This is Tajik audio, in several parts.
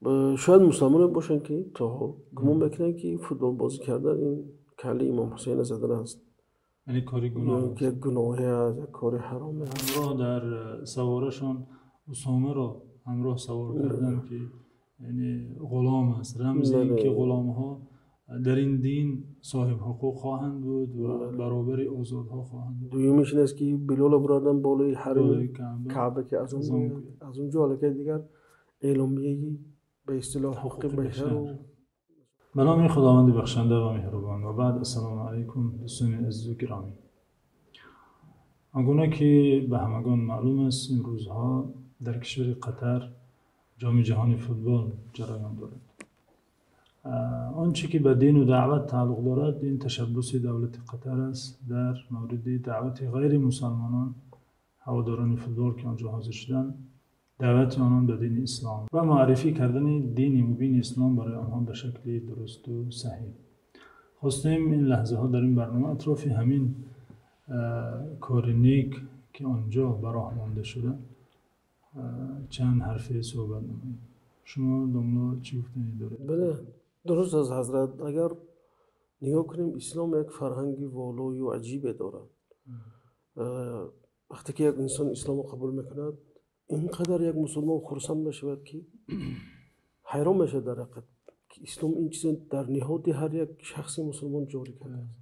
Шояд мусулмоне бошанд, ки то ҳол гумон мекунанд, ки футбол бозӣ кардан ин каллаи имом Ҳусайнро задан аст. Яъне кори гуноҳ аст. Як гуноҳе аст, як кори ҳаром аст. Ҳамроҳ дар саворашон Усомаро ҳамроҳ савор карданд, ки яъне ғулом аст. Рамзи инки ғуломҳо дар ин дин соҳиби ҳуқуқ хоҳанд буд ва баробари озодҳо хоҳанд буд. Дуюмаш ин аст, ки Билолро бурданд болои ҳарами Каъба, ки аз он ҷо аллакай дигар эъломияи ба истилоҳ ҳуқуқи башар. Ба номи Худованди бахшанда ва меҳрубон. Ва баъд, ассалому алайкум, дӯстони азиз ва гиромӣ. Он гуна ки ба ҳамагон маълум аст, ин рӯзҳо дар кишвари Қатар Ҷоми ҷаҳони футбол ҷараён дорад. Он чи ки ба дин ва даъват тааллуқ дорад, ин ташаббуси давлати Қатар аст дар мавриди даъвати ғайримусулмонон, ҳаводорони футбол, ки он ҷо ҳозир шуданд, даъвати онон ба дини ислом ва муаррифӣ кардани дини мубини ислом барои онҳо ба шакли дуруст ва саҳеҳ. Хостем ин лаҳзаҳо дар ин барнома атрофи ҳамин кори нек, ки он ҷо ба роҳ монда шуда, чанд ҳарфе суҳбат намоем. Шумо домла чӣ гуфтанӣ доред? Бале, дуруст аст, ҳазрат. Агар нигоҳ кунем, ислом як фарҳанги волою аҷибе дорад. Вақте ки як инсон исломро қабул мекунад, инқадар як мусулмон хурсанд мешавад, ки ҳайрон мешавад дар ҳақиқат, ки ислом ин чиз дар ниҳоди ҳар як шахси мусулмон ҷорӣ кардааст.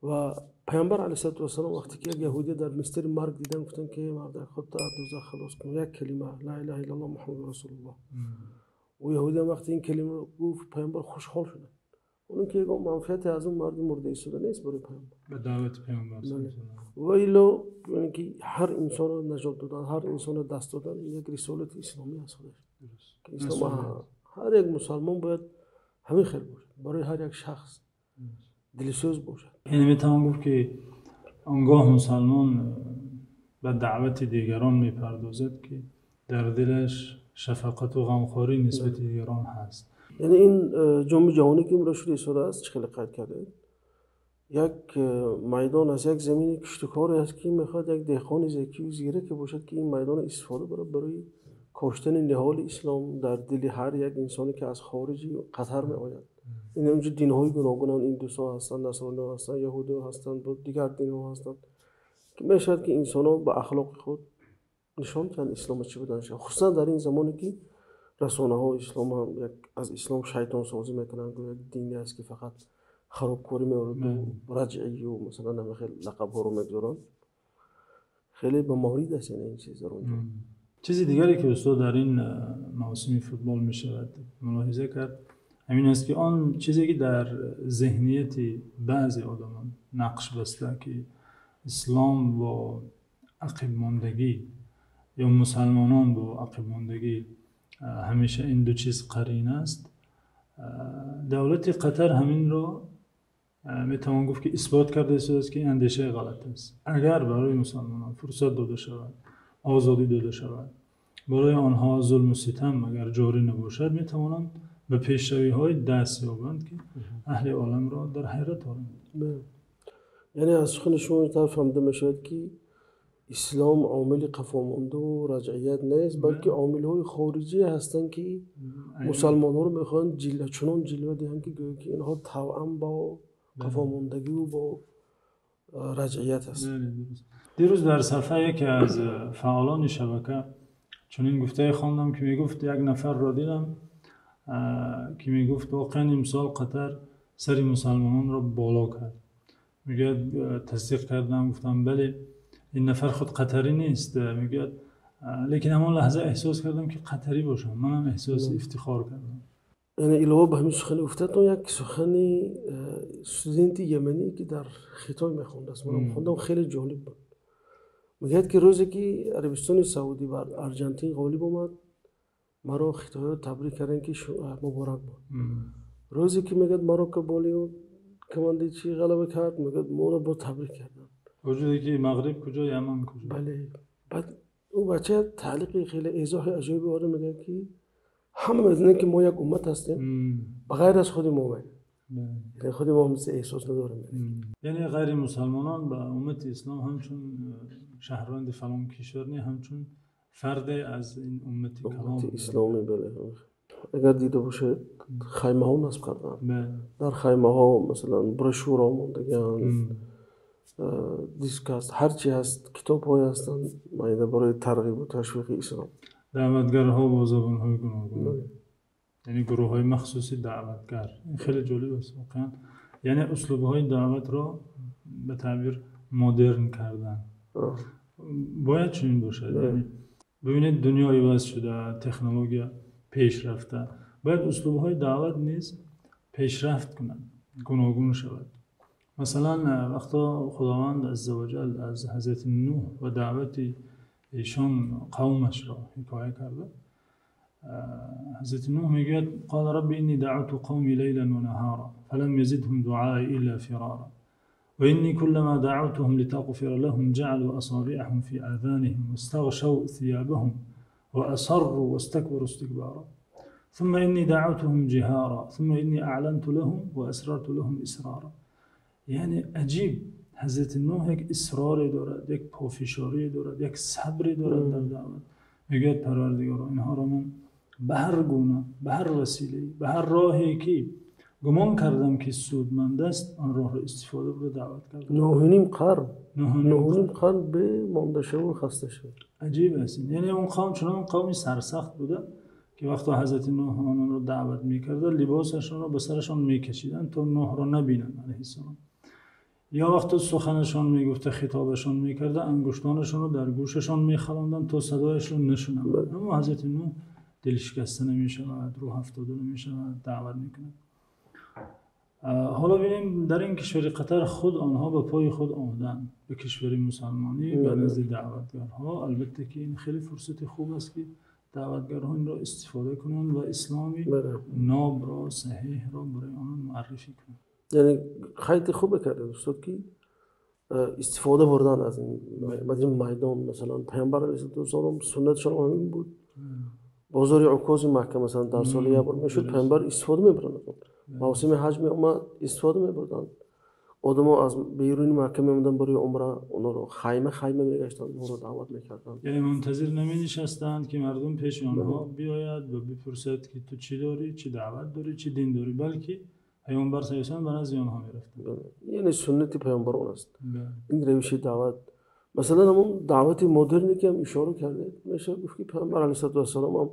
Ва паёмбар алайҳиссалоту вассалом вақте ки як яҳудӣ дар мистери марг диданд, гуфтанд, ки мард, худро аз дӯзах халос кун, як калима ла илаҳа иллаллоҳ Муҳаммад расулуллоҳ. Ӯ яҳудӣ ҳам вақте ин калимаро гуфт, паёмбар хушҳол шуданд. Он ки як манфиате аз он марди мурда истода нест барои паёмбар. Ба даъвати паёмбар. Ва илло яъне ки ҳар инсонро наҷот додан, ҳар инсонро даст додан, ин як рисолати исломӣ аст худаш. Ислом ҳар як мусулмон бояд ҳамин хел бошад, барои ҳар як шахс дилсӯз бошад. Яъне метавон гуфт, ки он гоҳ мусулмон ба даъвати дигарон мепардозад, ки дар дилаш шафқат ва ғамхорӣ нисбат ба дигарон ҳаст. Яъне ин ҷоми ҷаҳонӣ, ки имрӯз шуда истодааст, чӣ хеле қайд кардед, як майдон аст, як замини кишту коре аст, ки мехоҳад як деҳқони закӣ ва зираке бошад, ки ин майдонро истифода барад барои коштани ниҳоли ислом дар дили ҳар як инсоне, ки аз хориҷи Қатар меояд. Ин онҷо динҳои гуногунанд, индусҳо ҳастанд, насрониҳо ҳастанд, яҳудиҳо ҳастанд, дигар динҳо ҳастанд, ки мешавад ки инсонҳо ба ахлоқи худ нишон диҳанд ислом чӣ буданаш. Хусусан дар ин замоне ки расонаҳо ислом як аз ислом шайтонсозӣ мекунанд, як дине аст, ки фақат харобкорӣ меорад ва раҷъӣ ва масалан ҳамин хел лақабҳоро мегузоранд. Хеле ба маврид аст яъне ин чиз дар онҷо. Чизи дигаре, ки устод, дар ин мавсими футбол мешавад мулоҳиза кард, ҳамин аст, ки он чизе ки дар зеҳнияти баъзе одамон нақш баста, ки ислом бо ақибмондагӣ ё мусулмонон бо ақибмондагӣ ҳамеша ин ду чиз қарин аст, давлати Қатар ҳаминро метавон гуфт, ки исбот кардааст, ки ин андеша ғалат аст. Агар барои мусулмонон фурсат дода шавад, озодӣ дода шавад, барои онҳо зулму ситам агар ҷорӣ набошад, метавонанд ба пешравиҳое даст ёбанд, ки аҳли оламро дар ҳайрат оранд. Яъне аз сухани шумо ин тараф фаҳмида мешавад, ки ислом омили қафомонда ва раҷъият нест, балки омилҳои хориҷӣ ҳастанд, ки мусулмонҳоро мехоҳанд чунон ҷилва диҳанд, ки гӯё ки инҳо тавъам бо қафомондагӣ ва бо раҷъият аст. Дирӯз дар сафҳаи яке аз фаъолони шабака чунин гуфтае хондам, ки мегуфт як нафарро дидам, ки мегуфт воқеан имсол Қатар сари мусулмононро боло кард. Мегӯяд, тасдиқ кардам, гуфтам бале, ин нафар худ қатарӣ нест. Мегӯяд, лекин ҳамон лаҳза эҳсос кардам, ки қатарӣ бошам. Манам эҳсоси ифтихор кардам. Яъне илова ба ҳамин сухани гуфтатон, як сухани студенти яманӣ, ки дар Хитой мехондааст, манам хондам, хеле ҷолиб буд. Мегӯяд, ки рӯзе ки Арабистони Саудӣ бар Арҷантин ғолиб омад, маро хитоиҳо табрик карданд, ки муборак бод. Рӯзе ки, мегӯяд, Марокко болои командаи чӣ ғалаба кард, мегӯяд, моро боз табрик карданд. Вуҷуде ки Мағриб куҷо, Яман куҷо. Бале. Баъд ӯ бача таълиқи хеле эзоҳи аҷоибе оварда, мегӯяд, ки ҳама медонанд, ки мо як уммат ҳастем, ба ғайр аз худи мо. Яъне худи мо мисли эҳсос надорем. Яъне ғайри мусулмонон ба уммати ислом ҳамчун шаҳрванди фалон кишвар не, ҳамчун фарде аз ин уммати калон. Исломӣ, бале. Агар дида бошед, хаймаҳо насб карданд. Дар хаймаҳо масалан брошюраҳо мондагианд, диск аст, ҳарчи ҳаст, китобҳое ҳастанд майда барои тарғибу ташвиқи ислом. Даъватгарҳо бо забонҳои гуногун, яъне гурӯҳҳои махсуси даъватгар. Ин хеле ҷолиб аст воқеан. Яъне услубҳои даъватро ба таъбир модерн кардан. Бояд чунин бошад. Бибинед, дунё иваз шуда, технология пеш рафта, бояд услубҳои даъват низ пешрафт кунад, гуногун шавад. Масалан, вақто Худованд азза ва ҷал аз ҳазрати Нӯҳ ва даъвати эшон қавмашро ҳикоя карда, ҳазрати Нӯҳ мегӯяд: قال رب إني دعوت قومي ليلا ونهارا فلم يزدهم دعائي إلا فرارا وإني كلما دعوتهم لتغفر لهم جعلوا أصابعهم في آذانهم واستغشوا ثيابهم وأصروا واستكبروا استكبارا ثم إني دعوتهم جهارا ثم إني أعلنت لهم وأسررت لهم إسرارا. یعنی عجیب، حضرت نوح یک اصراری دارد، یک پافشاری دارد، یک صبری دارد در دعوت. میگوید پروردگارا، اینها را من به هر گونه، به هر وسیله، به هر راهی که گمان کردم که سودمند است، آن راه را استفاده برده دعوت کردم. 9.5 قرن، 9.5 قرن به مانده شو و خسته شد. عجیب است. یعنی اون قوم چنان قومی سرسخت بوده که وقتی حضرت نوح آنان را دعوت میکرده، لباسشان را به سرشان میکشیدند تا نوح را نبینند علیه السلام. یا وقتی سخنشان میگفته، خطابشان میکرده، انگشتانشان را در گوششان میخلاندند تا صدایش را نشنوند. اما حضرت نوح دلشکسته نمیشود، روح افتاده نمیشود، دعوت میکند. حالا ببینیم در این کشور قطر خود آنها به پای خود آمدن به کشور مسلمانی، به نزد دعوتگرها. البته که این خیلی فرصت خوب است که دعوتگرها این را استفاده کنند و اسلامی ناب را، صحیح را برای آنان معرفی کنند. یعنی خیلی خوب کرده استاد که استفاده بردن از این میدان. مثلا پیامبر علیه السلام سنتشان همین بود. بازار عکاز مکه مثلا در سال یک بار میشد، پیامبر استفاده میبردن. موسم حج می اومد، استفاده میبردن. آدم‌ها از بیرون مکه میومدن برای عمره، اونا رو خیمه خیمه میگشتن، اونا رو دعوت میکردن. یعنی منتظر نمینشستند که مردم پیش آنها بیاید و بپرسد که تو چی داری، چی دعوت داری، چی دین داری، بلکه پیامبر صلی الله علیه و به نزد آنها میرفتند. یعنی سنت پیامبران است این روش دعوت. مثلا همون دعوت مدرنی که هم اشاره کرده میشه، گفت که پیامبر علیه السلام هم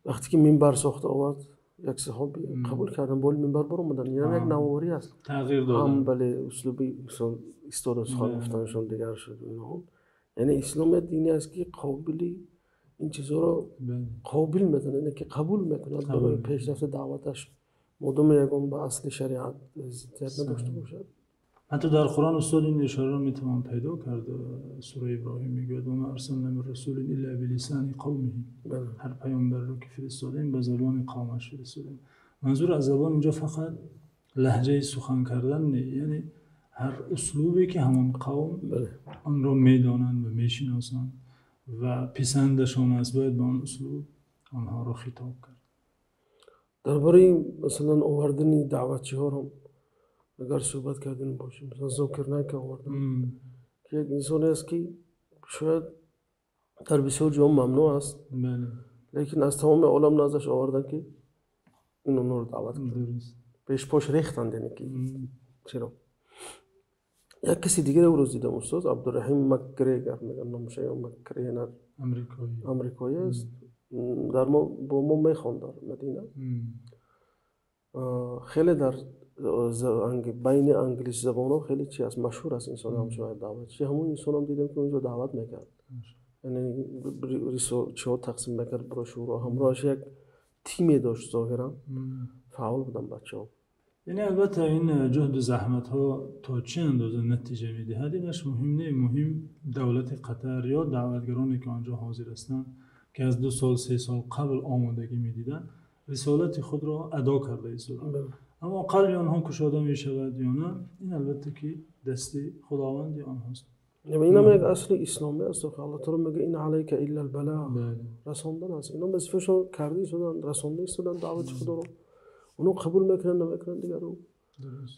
وقتی که منبر ساخت آورد، یک صحابی قبول کردن، بالا منبر برآمدن. یعنی یک نوآوری است، تغییر دادن. هم بله، اسلوبی مثلا استاد سخن گفتنشون دیگر شد اینها. یعنی اسلام یک دینی است که قابلی این چیزها رو قابل میکنه، یعنی که قبول میکنه برای پیشرفت دعوتش، مادام یگان به اصل شریعت ضدیت نداشته باشد. حتی در قرآن استاد این اشاره را میتوان پیدا کرد. سوره ابراهیم میگوید و ما ارسلنا من رسول الا بلسان قومه. هر پیامبر رو که فرستادیم به زبان قومش فرستادیم. منظور از زبان اینجا فقط لهجه سخن کردن نه، یعنی هر اسلوبی که همان قوم آن را میدانند و میشناسند و پسندشان است، باید به آن اسلوب آنها را خطاب کرد. درباره مثلا آوردن دعوتچی‌ها رو اگر صحبت کردن باشیم، مثلا ذاکر نایک آوردن که یک انسان است که شاید در بسیار جا ممنوع است، لیکن از تمام عالم نزدش آوردن که این اونها رو دعوت کرد، پیش پاش ریختند. یعنی که چرا یک کسی دیگه رو روز دیدم استاد عبدالرحیم مک‌گریگر میگن نامش، یا مک‌گرینر، امریکایی است، در ما با ما میخوند در مدینه. خیلی در بین انگلیس زبان ها خیلی چی است، مشهور است انسان هم شاید دعوت چی. همون انسان هم دیدم که اونجا دعوت میکرد، یعنی چه تقسیم میکرد بروشور، همراهش یک تیمی داشت، ظاهرا فعال بودن بچه‌ها. یعنی البته این جهد و زحمت ها تا چه اندازه نتیجه میدهد اینش مهم نه. مهم دولت قطر یا دعوتگرانی که آنجا حاضر هستند که از 2 سال 3 سال قبل آمادگی میدیدند، رسالت خود را ادا کرده ایستادند. اما قلب آنها کشاده می شود یا نه، این البته که دست خداوند آنهاست. این هم یک اصل اسلامی است که الله تعالی میگه این علیک الا البلاغ، رساندن است. اینا وظیفه‌شون کرده ایستادن، رسانده ایستادن دعوت خدا رو. اونو قبول میکنن نمیکنن دیگه رو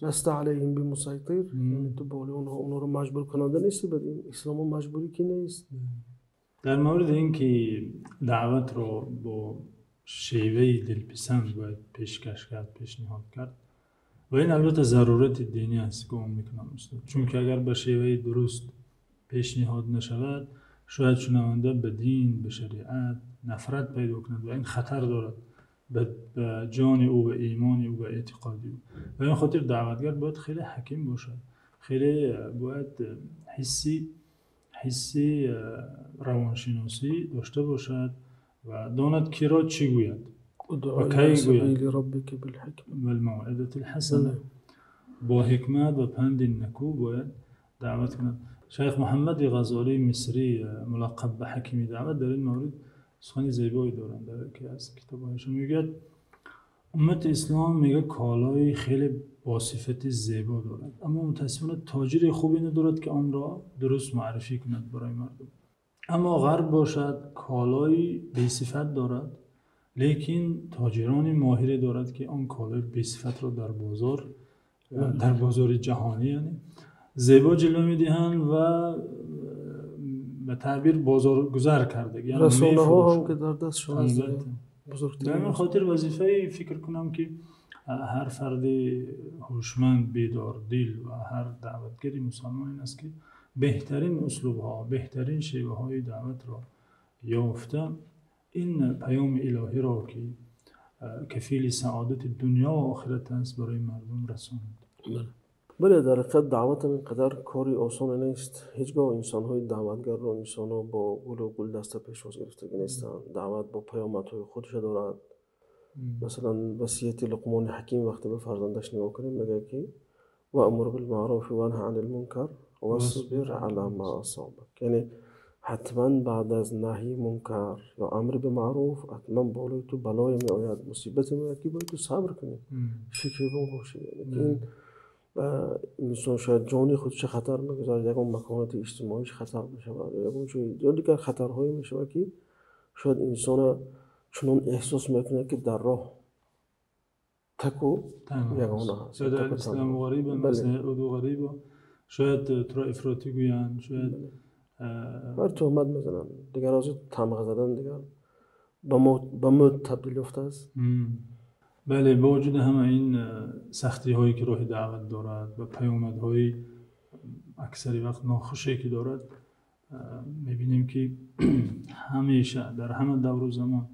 لست علیهم بمسیطر، یعنی تو بالای اونها اونها رو مجبور کننده نیستی. بدین اسلام مجبوری که نیست. در مورد اینکه دعوت رو با шеваи дилписанд бояд пешкаш кард, пешниҳод кард. Ва ин албатта зарурати динӣ аст, гумон мекунам устод. Чунки агар ба шеваи дуруст пешниҳод нашавад, шояд шунаванда ба дин, ба шариат нафрат пайдо кунад ва ин хатар дорад ба ҷони ӯ, ба имони ӯ, ба эътиқоди ӯ. Ба ин хотир даъватгар бояд хеле ҳаким бошад, хеле бояд ҳисси равоншиносӣ дошта бошад ва донад киро чӣ гӯяд ва кай гӯяд. Бо ҳикмат ва панди нику бояд даъват кунад. Шайх Муҳаммад Ғаззолии Мисрӣ мулаққаб ба ҳакими даъват дар ин маврид сухани зебое доранд дар яке аз китобҳояшон. Мегӯяд уммати ислом, мегӯяд, колои хеле бо сифати зебо дорад, аммо мутаассифона тоҷири хубе надорад ки онро дуруст муаррифӣ кунад барои мардум. Аммо ғарб бошад колои бесифат дорад, лекин тоҷирони моҳире дорад ки он колои бесифатро дар бозор, дар бозори ҷаҳонӣ яъне зебо ҷилва медиҳанд ва ба таъбир бозоргузар карда, яъне расонаҳо ҳам ки дар дастшон аст. Ба ҳамин хотир вазифаи фикр кунам ки ҳар фарди ҳушманд, бедордил ва ҳар даъватгари мусулмон ин аст ки беҳтарин услубҳо, беҳтарин шеваҳои даъватро ёфта, ин паёми илоҳиро ки кафили саодати дунё ва охират аст барои мардум расонад. Бале, дар ҳақиқат даъват ҳам инқадар кори осоне нест. Ҳеҷгоҳ инсонҳои даъватгарро инсонҳо бо гулу гулдаста пешвоз гирифтагӣ нестанд. Даъват бо паёмадҳои худаш дорад. Масалан, васияти Луқмони Ҳаким вақте ба фарзандаш нигоҳ кунем, мегӯяд ки وأمر بالمعروف وانه عن المنكر واصبر على ما أصابك. яъне ҳатман баъд аз наҳйи мункар ё амр ба маъруф ҳатман болои ту балое меояд, мусибате меояд ки бояд ту сабр кунӣ, шикебо бошӣ. Яъне ки ин инсон шояд ҷони худаш хатар мегузорад, ягон маконати иҷтимоиаш хатар мешавад, ягон чиз ё дигар хатарҳое мешавад ки шояд инсонро чунон эҳсос мекунад ки дар роҳ таку ягона аст. Шояд ислом ғариб ғариб, шояд туро ифротӣ гӯянд, шояд бар туҳмат мезананд, дигар аз тамға задан дигар ба мӯд табдил ёфтааст. Бале, бо вуҷуди ҳама ин сахтиҳое ки роҳи даъват дорад ва паёмадҳои аксари вақт нохуше ки дорад, мебинем ки ҳамеша дар ҳама давру замон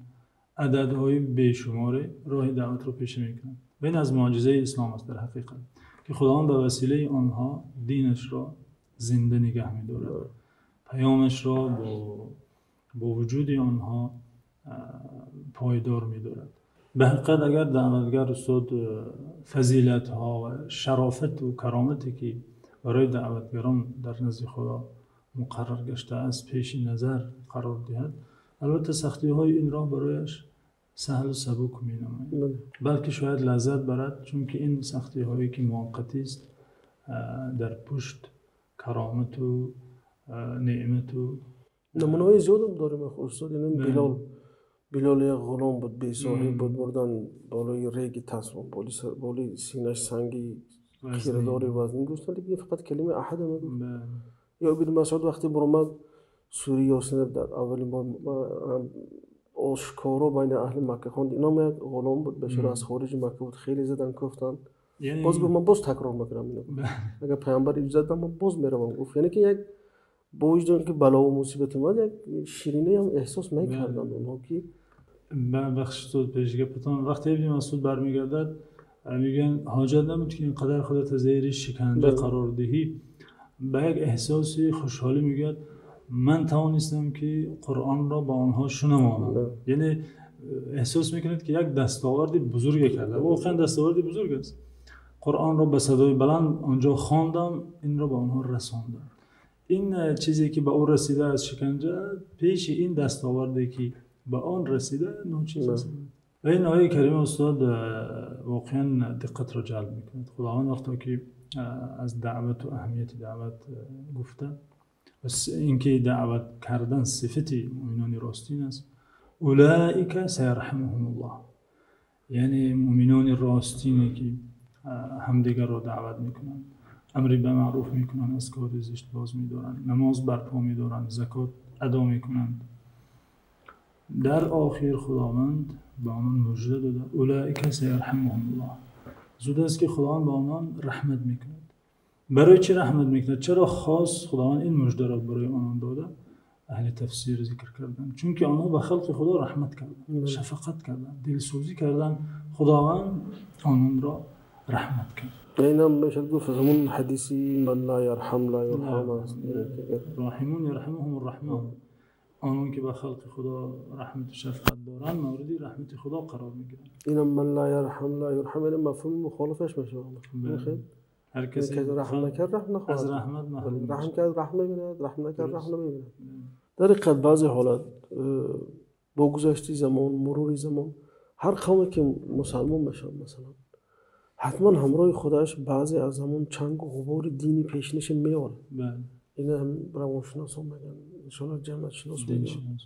ададҳои бешуморе роҳи даъватро пеша мекунанд. Ва ин аз муъҷизаи ислом аст дар ҳақиқат, ки Худованд ба василаи онҳо динашро зинда нигаҳ медорад, паёмашро бо вуҷуди онҳо пойдор медорад. Ба ҳақиқат агар даъватгар устод фазилатҳо ва шарофату каромате ки барои даъватгарон дар назди Худо муқаррар гаштааст пеши назар қарор диҳад, албатта сахтиҳои ин роҳ барояш саҳлу сабук менамояд, балки шояд лаззат барад, чунки ин сахтиҳое ки муваққатист дар пушт каромату неъмату намунаҳои зиёдам дорем устод. Ин Билол як ғулом буд, бесоҳиб буд, бурдан болои реги тасмон, болои синаш санги хирадори вазнин гузоштанд, лекин фақат калимаи аҳад мегуфт. Ё Ибни Масъуд вақте баромад сураи Ёсин дар аввалин бор ошкоро байни аҳли Макка хонд, инам як ғулом буд, бешара аз хориҷи Макка буд, хеле задан куфтанд. Боз гуфт ман боз такрор мекунам инро, агар паёмбар иҷозат дод ман боз меравам. Гуфт яъне ки як бо вуҷуди он ки бало ва мусибат омад, як ширинӣ ҳам эҳсос мекарданд онҳо ки бахшиш устод пеш гапатон. Вақте Ибни Масъуд бармегардад мегӯянд ҳоҷат набуд ки инқадар худатро зери шиканҷа қарор диҳӣ. Ба як эҳсоси хушҳолӣ мегӯяд ман тавонистам ки Қуръонро ба онҳо шунавонам. Яъне эҳсос мекунад ки як дастоварди бузурге карда. Воқеан дастоварди бузург аст. Қуръонро ба садои баланд онҷо хондам, инро ба онҳо расондам. Ин чизе ки ба ӯ расида аз шиканҷа, пеши ин дастоварде ки ба он расида ночиз аст. Ва ин ояи карима устод воқеан диққатро ҷалб мекунад. Худованд вақте ки аз даъват ва аҳамияти даъват гуфта, инки даъват кардан сифати муъминони ростин аст, улоика саярҳамуҳумуллоҳ, яъне муъминони ростине ки ҳамдигарро даъват мекунанд, амри ба маъруф мекунанд, аз кори зишт боз медоранд, намоз барпо медоранд, закот адо мекунанд. Дар охир Худованд ба онон мужда дода: أولئك سيرحمهم الله. Зуд аст, ки Худованд ба онон раҳмат мекунад. Барои чӣ раҳмат мекунад? Чаро хос Худованд ин муждаро барои онон дода? Аҳли тафсир зикр карданд: чунки онҳо ба халқи Худо раҳмат карданд, шафқат карданд, дилсӯзӣ карданд, Худованд ононро раҳмат кард. Инам мешавад гуфт аз ҳамон ҳадиси من لا يرحم لا يرحم аст. الراحمون يرحمهم الرحمن. Онон ки ба халқи Худо раҳмату шафқат доранд, мавриди раҳмати Худо қарор мегиранд. Инам من لا يرحم لا يرحم, ин мафҳуми мухолифаш мешавад. Ҳар касе раҳм накард, раҳм нахоҳад. Аз раҳмат маҳрум. Раҳм кард, раҳм мебинад, раҳм накард, раҳм намебинад. Дар ҳақиқат, баъзе ҳолат бо гузашти замон, мурури замон, ҳар қавме ки мусалмон мешавад, масалан, ҳатман ҳамроҳи худаш баъзе аз ҳамон чангу ғубори дини пешинаша меорад. Ина ҳам равоншиносон мегӯянд, иншоалло ҷамъиятшинос мегӯянд.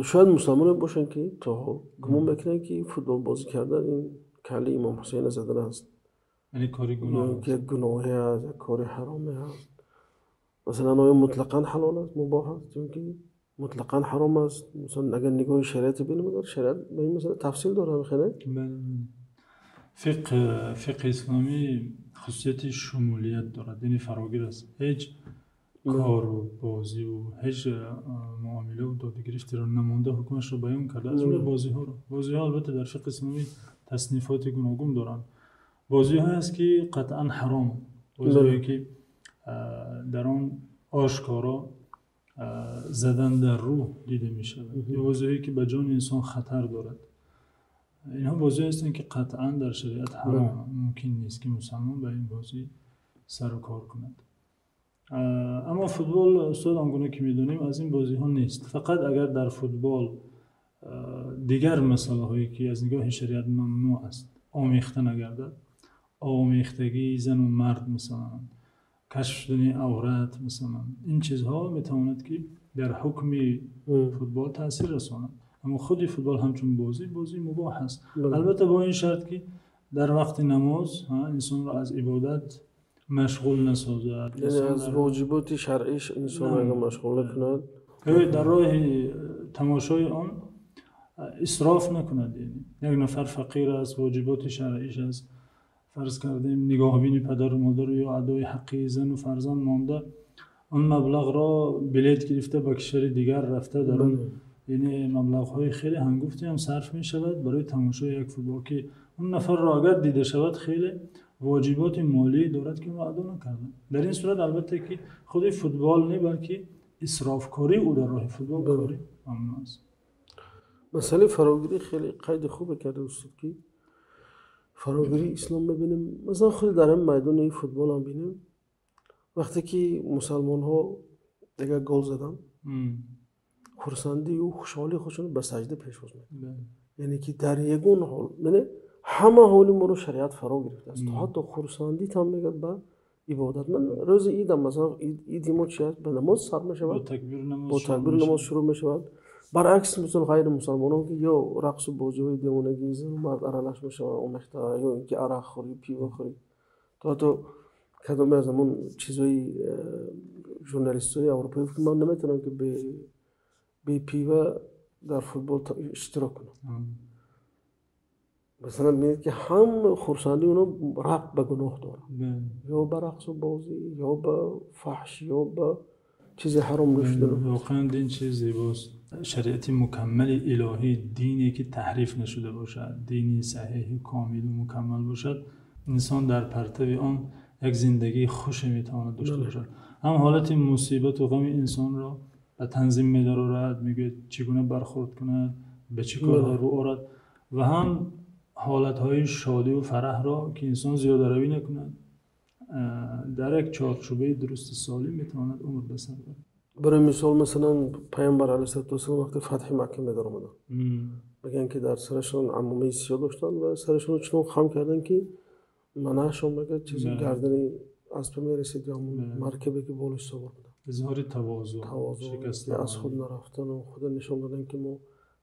Шояд мусалмоне бошанд, ки то ҳол гумон мекунанд, ки футбол бозӣ кардан ин калли Имом Ҳусейна задан аст, яъне кори гуноҳ. Як гуноҳе аст, як кори ҳароме аст. Масалан, оё мутлақан ҳалол аст, мубоҳ аст ё ки мутлақан ҳаром аст? Масалан, агар нигоҳи шариате бинем, агар шариат ба ин масъала тафсил дорад, хеле. Фиқҳи исломӣ хусусияти шумулият дорад, яъне фарогир аст. Ҳеҷ кору бозиву ҳеҷ муомилаву додугирифтеро намонда, ҳукмашро баён карда, аз ҷумла бозиҳоро. Бозиҳо албатта дар фиқҳи исломӣ таснифоти гуногун доранд. Бозиҳое ҳаст, ки қатъан ҳаром, бозиҳое ки дар он ошкоро задан дар рӯ дида мешавад ё бозиҳое ки ба ҷони инсон хатар дорад. Инҳо бозиҳое ҳастанд, ки қатъан дар шариат ҳаром, мумкин нест, ки мусалмон ба ин бозӣ сару кор кунад. Аммо футбол, устод, он гуна ки медонем, аз ин бозиҳо нест. Фақат агар дар футбол дигар масъалаҳое, ки аз нигоҳи шариат мамнӯъ аст, омехта нагардад, омехтагии зану мард масалан, кашф шудани аврат масалан, ин чизҳо метавонад, ки дар ҳукми футбол таъсир расонад. Аммо худи футбол ҳамчун бозӣ, бозии мубоҳ аст, албатта бо ин шарт, ки дар вақти намоз инсонро аз ибодат машғул насозад. Яъне аз воҷиботи шаръиш инсон агар машғул накунад. Дар роҳи тамошои он исроф накунад. Як нафар фақир аст, воҷиботи шаръиш аст, фарз кардем, нигоҳбини падару модару ё адои ҳаққи зану фарзанд монда, он маблағро билет гирифта, ба кишвари дигар рафта, дар он, яъне маблағҳои хеле ҳангуфте ҳам сарф мешавад барои тамошои як футбол, ки он нафарро агар дида шавад, хеле воҷиботи молӣ дорад, ки ӯ адо накарда. Дар ин сурат, албатта, ки худи футбол не, балки исрофкории ӯ дар роҳи футбол кори мамнӯъ аст. Масъалаи фарогирӣ хеле қайди хубе карда, устод, ки фарогирии ислом мебинем. Масалан, худи дар ҳамин майдони футбол ҳам бинем, вақте ки мусалмонҳо дигар гол заданд, хурсандию хушҳолии худшон ба саҷда пешвоз мекунанд. Яъне ки дар ягон ҳол, яъне ҳама ҳоли моро шариат фаро гирифтааст, то ҳатто хурсандитам мегӯяд ба ибодат. Ман рӯзи идам, масалан, иди мо чи аст? Ба намоз сар мешавад, бо такбири намоз шурӯъ мешавад. Баръакс, мисол, ғайри мусалмонон, ки ё рақсу бозиҳои девонагӣ, зану мард аралаш мешаванд омехта, ё ин ки арақхӯрӣ, пивохӯрӣ, то ҳатто кадоме аз ҳамон чизҳои журналистҳои аврупоӣ гуфт, ки ман наметавонам, ки бе пива дар футбол иштирок кунам. Масалан, мебинед, ки ҳам хурсандии онҳо рабт ба гуноҳ дорад, ё ба рақсу бозӣ, ё ба фаҳш, ё ба чизи ҳаром нӯшидан. Воқеан, дин чизи зебост. Шариати мукаммали илоҳӣ, дине ки таҳриф нашуда бошад, дини саҳеҳи комилу мукаммал бошад, инсон дар партави он як зиндагии хуше метавонад дошта бошад. Ҳам ҳолати мусибату ғами инсонро ба танзим медарорад, мегӯяд, чӣ гуна бархӯрд кунад, ба чӣ корҳо рӯ орад, ва ҳам ҳолатҳои шодиву фараҳро, ки инсон зиёдаравӣ накунад, дар як чорчӯбаи дурусти солим метавонад умр ба сар барад. Барои мисол, масалан, Паёмбар алайҳиссалоту вассалом вақте фатҳи Макка медаромаданд, мегӯянд, ки дар сарашон амомаи сиёҳ доштанд ва сарашонро чунон хам карданд, ки манаашон, мегӯяд, чизи гардани аспа мерасид ё ҳамон маркабе, ки болош савор буданд. Изҳори тавозӯъ. Тавозӯъ, аз худ нарафтану худо нишон додан, ки мо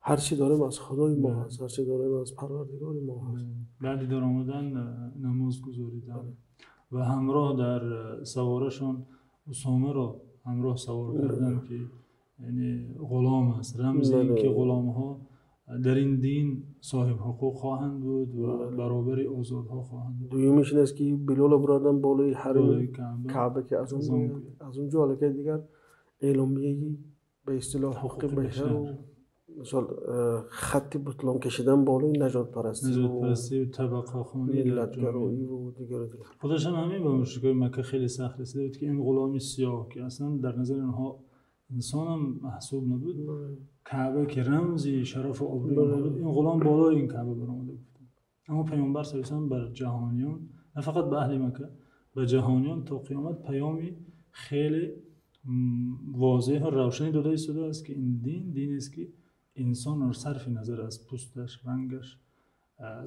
ҳар чӣ дорем, аз Худои мо ҳаст, ҳар чӣ дорем, аз Парвардигори мо ҳаст. Баъди даромадан намоз гузоридан ва ҳамроҳ дар саворашон Усомаро ҳамроҳ савор кардан, ки яъне ғулом аст, рамзи ин ки ғуломҳо Дар ин дин соҳиби ҳуқуқ хоҳанд буд ва баробари озодҳо хоҳанд буд. Дуюмиш ин аст, ки Билолро бурданд болои ҳарами Каъба, ки аз он ҷо аллакай дигар эъломияи ба истилоҳ ҳуқуқи башар ва мисол хатти бутлон кашидан болои нажодпарастӣ ва табақахонӣ, миллатгароӣ ва дигар ва дигар. Худаш ҳам ҳамин ба мушрикони Макка хеле сахт расида буд, ки ин ғуломи сиёҳ, ки аслан дар назари онҳо инсон ҳам маҳсуб набуд, Каъба ки рамзи шараф ва обрӯи онҳо буд, ин ғулом болои ин Каъба баромада гуфтанд. Аммо Паёмбар саллаллоҳу алайҳи васаллам бар ҷаҳониён, на фақат ба аҳли Макка, ба ҷаҳониён то қиёмат паёми хеле возеҳ ва равшане дода истодааст, ки ин дин динест, ки инсонро сарфи назар аз пӯсташ, рангаш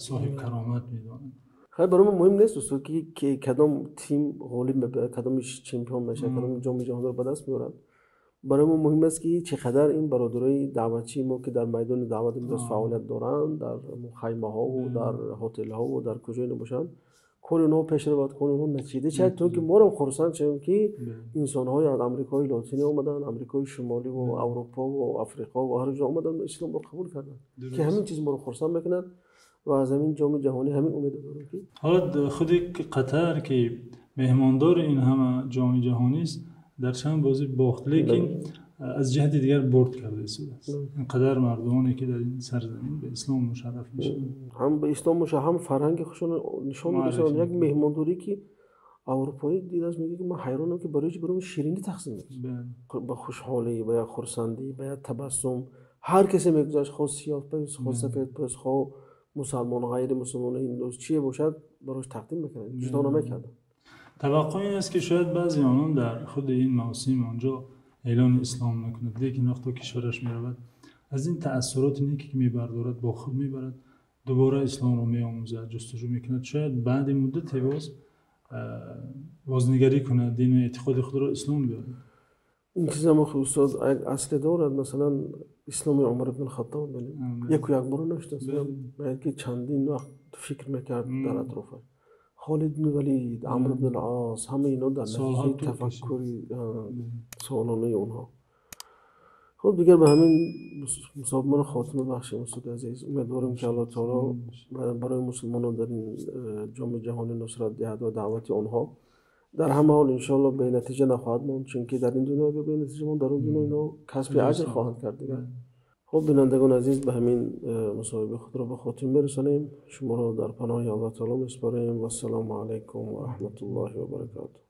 соҳиби каромат медонад. Хеле барои мо муҳим нест, устод, ки кадом тим ғолиб мебарад, кадом чемпион мешавад, кадом ҷоми ҷаҳонро ба даст меорад. Барои мо муҳим аст, ки чӣ қадар ин бародарои даъватчии мо, ки дар майдони даъват имрӯз фаъолият доранд, дар хаймаҳо ва дар ҳотелҳо ва дар куҷое набошанд, кори онҳо пеш равад, кори онҳо натиҷа шавад, то ки моро хурсанд шавем, ки инсонҳое аз Амрикои Лотинӣ омаданд, Амрикои Шимолӣ ва Аврупо ва Африқо ва ҳар ҷо омаданд ва исломро қабул карданд, ки ҳамин чиз моро хурсанд мекунад ва аз ҳамин ҷоми ҷаҳонӣ ҳамин умедро дорем, ки ҳоло худи Қатар, ки меҳмондори ин ҳама ҷоми ҷаҳонист, дар чанд бозӣ бохт, лекин аз ҷиҳати дигар бурд карда истодааст. Инқадар мардумоне, ки дар ин сарзамин ба ислом мушарраф мешаванд, ҳам ба ислом мушарраф, ҳам фарҳанги худашонро нишон медиҳанд. Як меҳмондорӣ, ки аврупоӣ дидааст, мегӯяд, ки ман ҳайронам, ки барои чӣ барои мо ширинӣ тақсим мекунанд. Ба хушҳолӣ, ба як хурсандӣ, ба як табассум ҳар касе мегузашт, хоҳ сиёҳпӯст, хоҳ сафедпӯст, хоҳ мусалмон, ғайри мусалмон, ҳиндус, чие бошад, барош тақдим мекунанд, ҷудо намекарданд. Таваққӯъ ин аст, ки шояд баъзе онон дар худи ин мавсим онҷо эълони ислом накунад, лекин вақте кишвараш меравад, аз ин таассуроти неке, ки мебардорад, бо худ мебарад, дубора исломро меомӯзад, ҷустуҷӯ мекунад, шояд баъди муддате боз бознигарӣ кунад, дину эътиқоди худро ислом биёрад. Ин чиз ҳам устод як асле дорад. Масалан, исломи Умар ибн Хаттоб яку якбора нашудааст, балки чандин вақт фикр мекард дар атрофаш. Холид ибн Валид, Амр ибн ал-Ос, ҳамаи инҳо дар натиҷаи тафаккури солонаи онҳо. Хуб, дигар ба ҳамин мусобиқаро хотима бахшем, устоди азиз. Умедворем, ки Аллоҳ таоло барои мусулмонон дар ин ҷоми ҷаҳонӣ нусрат диҳад ва даъвати онҳо дар ҳама ҳол иншоаллоҳ бенатиҷа нахоҳад монд, чунки дар ин дунё агар бенатиҷа монд, дар он дунё инҳо касби аҷр хоҳанд кард дигар. Хуб, бинандагони азиз, ба ҳамин мусоҳибаи худро ба хотима мерасонем. Шуморо дар паноҳи Аллоҳ таоло месупорем. Вассалому алайкум ва раҳматуллоҳи ва баракотуҳ.